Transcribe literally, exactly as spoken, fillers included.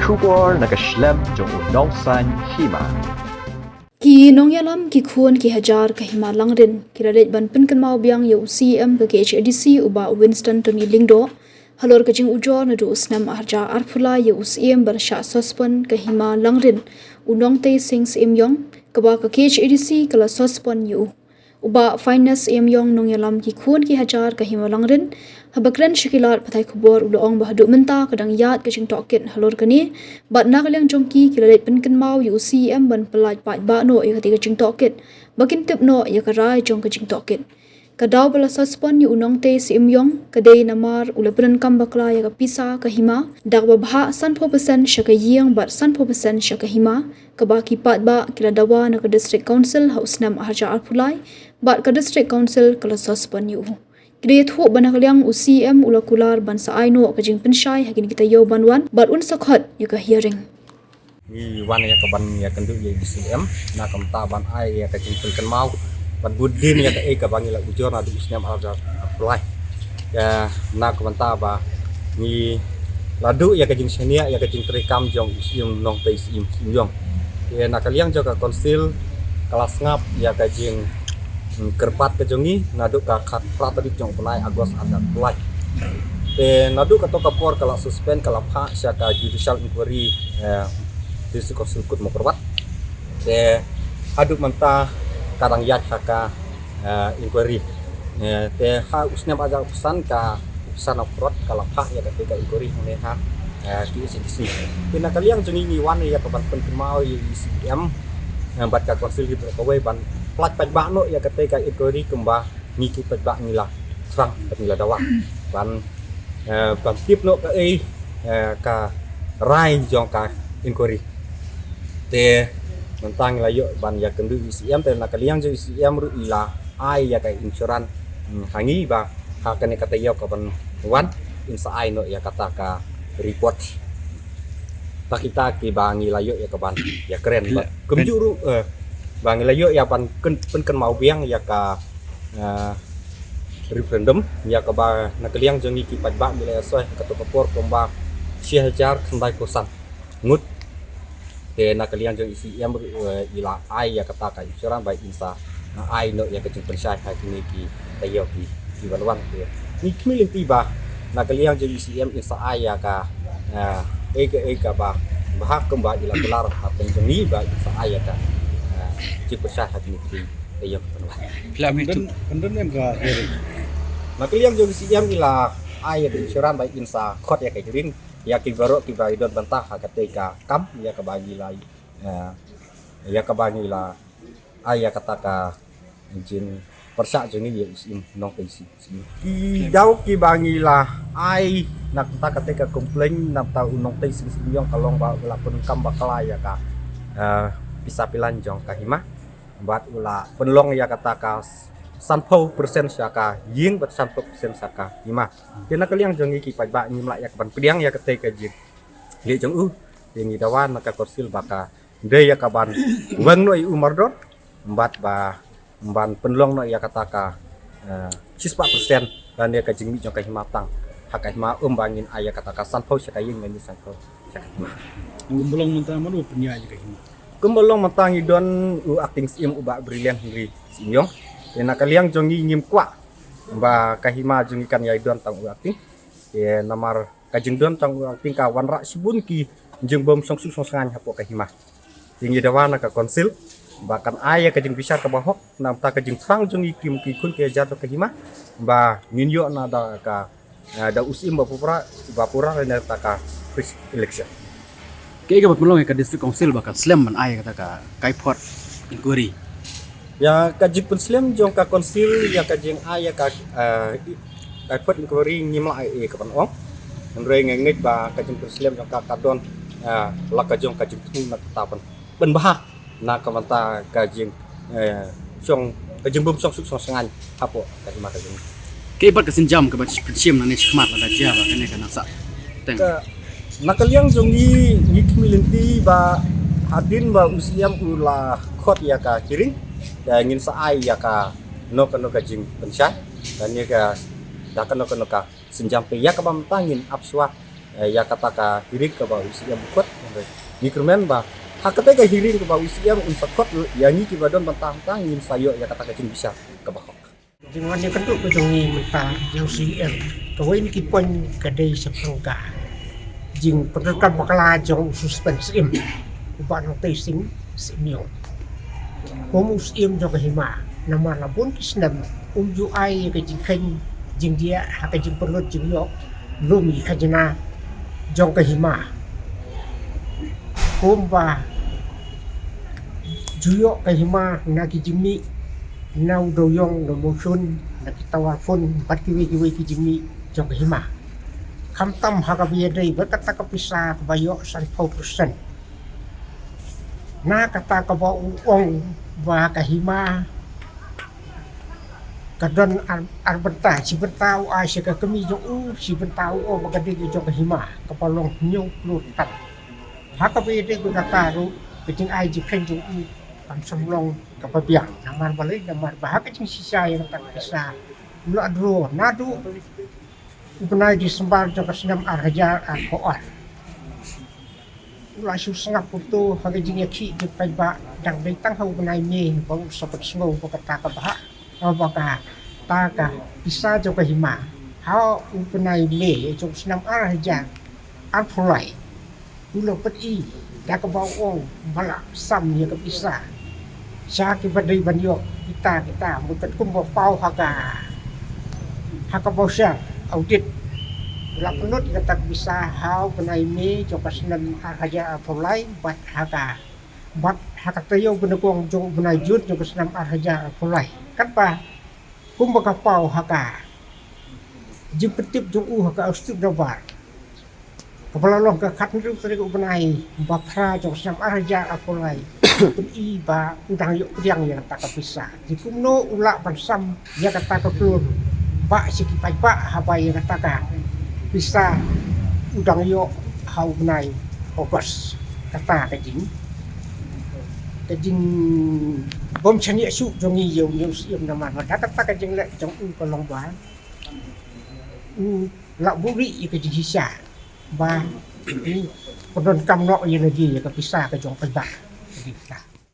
Khubor na ka shlem jong u nongsaiñ hima. Ki nongïalam ki khun ki hajar ka hima Langrin ki la leit ban pynkynmaw biang ïa u C E M ka K H A D C u Bah Winston Tony Lyngdoh halor ka jingujor naduh u snem arhajar arphew lai ïa u C E M ban shah suspend ka hima Langrin u Nongtei Sing Syiem Ïong, kaba ka K H A D C ka la suspend ïa u. U Bah Finus Syiem Ïong, nongïalam ki khun ki hajar ka hima Langrin, haba kren sha ki lad pathai khubor u la ong ba haduh mynta ka dang ïaid ka jingtohkit halor kane, bad na ka liang jong ki ki la leit pynkynmaw ïa u C E M ban pyllait paidbah noh ïa kata ka jingtohkit ba kin tip noh ïa ka rai jong ka jingtohkit. Ka daw ba la suspend ïa u Nongtei Syiem Ïong ka dei namar u la pyndonkam bakla ïa ka pisa ka hima da kaba bhah sanphew percent sha ka ïing bad sanphew percent sha ka hima, kaba ki paidbah ki la dawa na ka District Council ha u snem arhajar arphew lai, bad ka District Council ka la suspend ïa u. Ki da ïathuh ba na ka liang u C E M u la kular ban sa ai noh ka jingpynshai ha kine ki taïew ban wan bad un sa khot ïa ka hearing. Ngi wan ïa ka ban ïakynduh ïa u C E M na ka bynta ban ai ïa ka jingpynkynmaw ban bud dien ïa kaei kaba ngi la ujor naduh u snem arhajar arphew lai. Ka na ka bynta ba ngi la duh ïa ka jingshaniah ïa ka jingtrei kam jong u Syiem Nongtei Syiem Syiem Ïong. Te na ka liang jong ka Council ka la sngap ïa ka jing, mm, kyrpad ka jong ngi naduh ka khatphra tarik jong u bnai August arhajar arphew lai. Te naduh kato ka por ka la suspend, ka la phah sha ka Judicial Inquiry, eh, District Council Kut Mawkyrwat. Te haduh mynta ka dang ïaid ha ka, eh, inquiry. Eh, te ha u snem arhajar arphew san ka u San Aprot ka la phah ïa kata ka inquiry hangne ha, eh, K H A D C. Te na ka liang jong ngi ngi wan ïa ka ban pynkynmaw ïa u C E M, eh, bad ka Council hi baroh kawei ban pyllait paidbah noh ïa kata ka inquiry kumba ngi ki paidbah ngi la thrang bad ngi la dawa ban, eh, ban tip noh kaei, eh, ka rai jong ka inquiry. Te mynta ngi la ïoh ban ïakynduh ïa u C E M, te na ka liang jong u C E M ruh i la ai ïa ka insurance, mm, ha ngi ba ha kane ka taïew ka ban wan in sa ai noh ïa kata ka report. Ta kita kiba ngi la ïoh ïa ka ban ïakren ba kumjuh ruh, eh, ba ngi la ïoh ïa ban kyn-, pynkynmaw biang ïa ka, eh, referendum, ïa kaba na ka liang jong ngi ki paidbah ngi la ïa soi ha kato ka por kumba shi hajar khyndai phew san ngut. Te na ka liang jong u C E M ruh, eh, i la ai ïa kata ka insurance ba in sa, eh, ai noh ïa ka jingpynshai ha kine ki taïew ki, ki ban wan. Te ngi khmih lynti ba na ka liang jong u C E M in sa ai ïa ka, eh, ei ka, ei kaba bha kumba i la kular ha pdeng jong ngi ba in sa ai ïa ka, eh, jingpynshai ha kine ki taïew ki ban wan. Phi la mih tu. Pyndonkam ka hearing. Na ka liang jong u C E M i la ai ïa ka insurance ba in sa khot ïa ka hearing ïa ki baroh kiba i don bynta ha kata ka kam ïa kaba ngi la, eh, ïa kaba ngi la ai ïa kata ka jingpyrshah jong ngi ïa u Syiem Nongtei Syiem. Ki daw kiba ngi la ai na kata kata ka complaint na bynta u Nongtei Syiem Ïong ka long ba u la pyndonkam bakla ïa ka, eh, pisa pilan jong ka hima. Bad u la pynlong ïa kata ka sanphew percent sha ka ïing bad sanphew percent sha ka hima. Te na ka liang jong ngi ki paidbah ngim lah ïa ka ban pdiang ïa kata ka jing leh jong u. Te ngi dawa na ka Council ba ka dei ïa ka ban weng noh ïa u mardor bad ba ban pynlong noh ïa kata ka, eh, shispah percent lane ïa ka jingmih jong ka hima tang ha ka hima, ym ba ngin ai ïa kata ka sanphew sha ka ïing lane sanphew sha ka hima. Kumba long mynta mano pynïaid ïa ka hima? Kumba long mynta ngi don u Acting Syiem u Bah Brilliant Henry Syiem Ïong. Te na ka liang jong ngi ngim kwah ba ka hima jong ngi kan ïai don tang u Acting. Te namar ka jingdon tang u Acting ka wanrah shibun ki jingbym shongsuk shongsngain hapoh ka hima. Te ngi dawa na ka Council ba kan ai ïa ka jingbishar kaba hok na bynta ka jingthrang jong ngi ki, ki khun ki hajar jong ka hima ba ngin ïoh na da ka, eh, da u Syiem ba pura, ba pura lane da ka free election. Kaei kaba pynlong ïa ka District Council ba kan slem ban ai ïa kata ka Kaiphoh inquiry? Ïa ka jingpynslem jong ka Council ïa ka jingai ïa ka, eh, Kaiphoh inquiry ngim lah ïa ka ban ong. Hynrei nga ngeit ba ka jingpynslem jong ka ka don, eh, la ka jong ka jingthmu na kata ban pynbha na ka bynta ka jing, eh, shong, ka jingbym shongsuk shongsngain hapoh ka hima ka jong ngi. Kaei pat ka sienjam kaba pynshim nangne shakhmat lada jia ba kane ka nang sah teng? Ka, na ka liang jong ngi, ngi khmih lynti ba hadien ba u Syiem u la khot ïa ka hearing, te ngin sa ai ïa kano kano ka jingpynshai, kane ka, da kano kano ka sienjam, te ïa kaba mynta ngin ap shuwa, Eh, ïa kata ka hearing kaba u C M u khot. Ngi kyrmen ba ha kata ka hearing kaba u C M un sa khot, ïa ngi kiba don bynta hangta ngin sa ïoh ïa kata ka jingbishar kaba hok. Jingwan ïakynduh ka jong ngi mynta ïa u C M, kawei na ki point ka dei sa pyrshah ka jingpyndonkam bakla jong u Suspension C M, u Bah Nongtei Sing Syiemlieh. Kum u C M jong ka hima, namar la bun ki snem um ju ai ïa ka jingkheiñ jingdiah ha ka jingpynlut jingïoh lum ki khajna jong ka hima. Kumba ju ïoh ka hima na ki jingmih, na u dewiong, na u mawshun, na ki tower phone bad kiwei kiwei ki jingmih jong ka hima. Khamtam ha kaba ïadei bad kata ka pisa kaba ïoh sanphew percent. Na kata kaba u ong ba ka hima ka don ar, ar bynta, shi bynta u ai sha ka kmie jong u, shi bynta u ong ba ka dei ka jong ka hima, kaba long hynñiew klur tam. Ha kaba ïadei bad kata ruh, ka jingai jingkheiñ jong u kan sa long kaba biang. Namar balei? Namar ba ha ka jingshisha ïa kata ka pisa u la draw naduh u bnai December jong ka snem ar hajar arphew ar. U la shu sngap kumto ha ka jingïakhih jingpaidbah, dang dei tang ha u bnai May ba u sa pynsngew ba kata ka bhah, ba kata ka pisa jong ka hima ha u bnai May jong u snem ar hajar arphew lai. U la pyni da kaba u ong ba la sam ïa ka pisa sha kiba dei ban ïoh kita kita, mut kumba paw ha ka, ha ka voucher audit. U la pynlut ïa kata ka pisa ha u bnai May jong ka snem ar hajar arphew lai bad ha ka, bad ha ka taïew ba nyngkong jong u bnai June jong ka snem ar hajar arphew lai. Katba kumba ka paw ha ka jingpyntip jong u ha ka Australia Bar, kaba la long ka khathynriew tarik u bnai ba phra jong ka snem ar hajar arphew lai, pyni ba u dang ïoh pdiang ïa kata ka pisa. Te kumno u lah ban sam ïa kata ka klur ba sha ki paidbah haba ïa kata ka pisa u dang ïoh ha u bnai August? Kata ka jing, ka jingbym shaniah shuh jong ngi ïa u, ïa u Siem, namar ba da kata ka jingleh jong u ka long ba u la buhrieh ïa ka jingshisha ba u pyndonkam noh ïa lade ïa ka pisa ka jong paidbah.